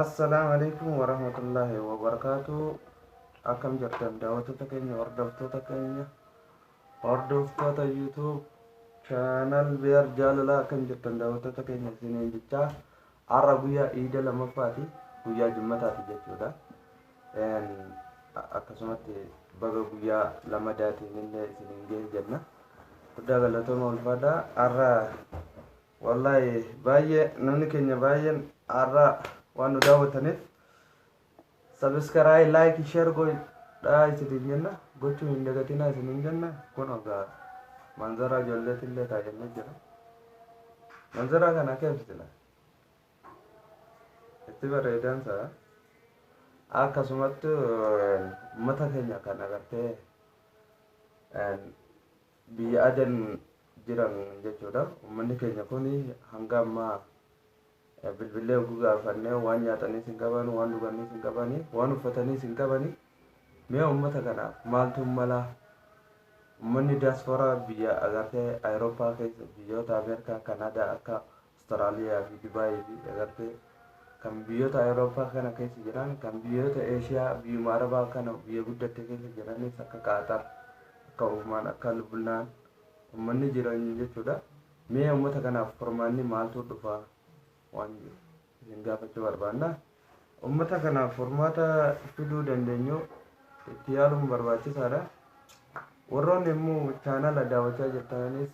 Assalaamu alaikum warahmatullaahi wabarakaatu. Akkam jirtan daawwattoota keenya, hordoftoota keenya, hordoftoota YouTube channel Beer Jaalalaa, akkam jirtan daawwattoota keenya isiniin jechaa, har'a guyyaa iida lammaffaati, guyyaa jimmataati jechuudha. Akkasumatti baga guyyaa lamadaatiin illee isiniin ga'e jenna. Guddaa galatooma, ulfaadhaa. Har'a wallaahi baay'ee namni keenya baay'een har'a waan nu daawwataniif subscribe, like, share godhaa isiniin jenna. Gochuu hin dagatinaa isiniin jenna. Kun ogaa manzara ijoolleetillee kaayannee jira. Manzara kana akka ibsina itti bareedansa. Akkasumatti uummata keenya kan agartee biyya Adan jiran jechuudha. Uummanni keenya kun hanga ammaa bilbilee oguu gaafannee waan nyaataniis hin qaban, waan dhuganiis hin qabani, waan uffataniis hin qabani. Mee uummata kanaaf maaltu mala? Uummanni diyaaspooraa biyya agartee Awurooppaa keessa, biyyoota Ameerikaa, Kanaadaa, akka Awustiraaliyaa fi Dubaayii fi agartee kan biyyoota Awurooppaa kana keessa jiran, kan biyyoota Eeshiyaa, biyyuma Arabaa kana biyya guddatte keessa jiranis, akka Qaaxar, akka Omaan, akka Lubnaan uummanni jiran jechuudha. Mee uummata kanaaf furmaanni maaltu dhufa waan isin gaafachuu barbaanna. Uummata kanaaf furmaata fiduu dandeenyu itti yaaluun barbaachisaadha. Warroonni immoo chaanala daawwachaa jirtanis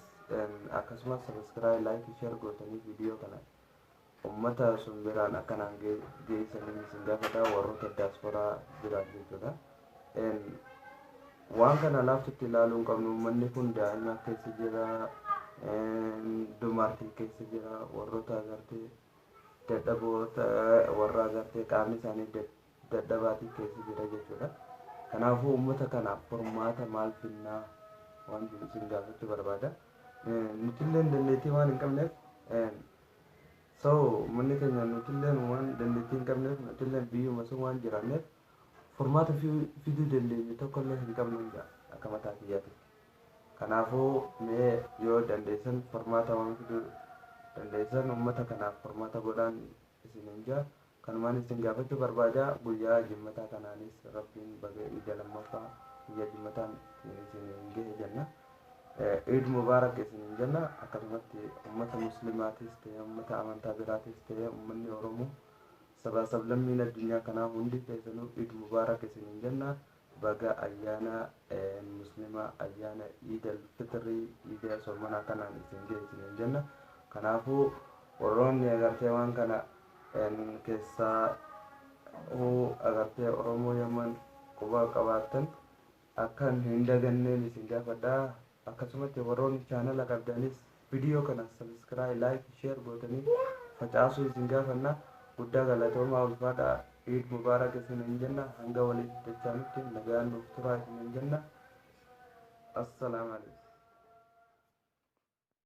akkasumas subscribe, like, share gootanii viidiyoo kana uummata sun biraan akkanaan geessanii isin gaafata, warroota diyaasporaa jiran jechuudha. Waan kana laaftutti ilaaluu hin qabnu. Uummanni kun daa'ima keessa jira, dumartii keessa jira, warroota agartee dadhaboota, warra agartee qaamni isaanii dadhabaatii keessa jira jechuudha. Kanaafuu uummata kanaaf furmaata maal finnaa waan jiru isin gaafachuu barbaada. Nutillee dandeettii waan hin qabneef, so uummanni keenya nutillee waan dandeettii hin qabneef, nutillee biyyuma sun waan jiraanneef, furmaata fiduu dandeenyu tokkollee hin qabnu jira akka mataa kiyyaatti. Kanaafuu mee yoo dandeessan, furmaata waan fiduu dandeessan, uummata kanaaf furmaata godhaan isiniin jira. Kanumaan isin gaafachuu barbaada. Guyyaa jimmataa kanaanis Rabbiin baga iida lammaffaa guyyaa jimmataan isiniin gahe jenna. Iid mubaarak isiniin jenna. Akkasumatti uummata muslimaatis ta'e, uummata amantaa biraatis ta'e, uummanni Oromoo, sabaa sablammiin addunyaa kanaa hundi keessanuu Iid mubaarak isiniin jenna. Baga ayyaana muslimaa, ayyaana Iid al-Fitrii, iida soomanaa kanaan isin gahe isiniin jenna. Kanaafuu warroonni agartee waan kana keessaa agartee Oromoo Yaman quba qabaattan akka hin daganneen isin gaafadha. Akkasumatti warroonni chaanala qabdanis viidiyoo kana subscribe, like, share gootanii facaasuu isin gaafanna. Guddaa galatoomaa, ulfaadha. Iid mubaarak isiniin jenna. Hanga walitti dachaanutti nagaan nuuf turaa isiniin jenna. Assalaamu alaikum.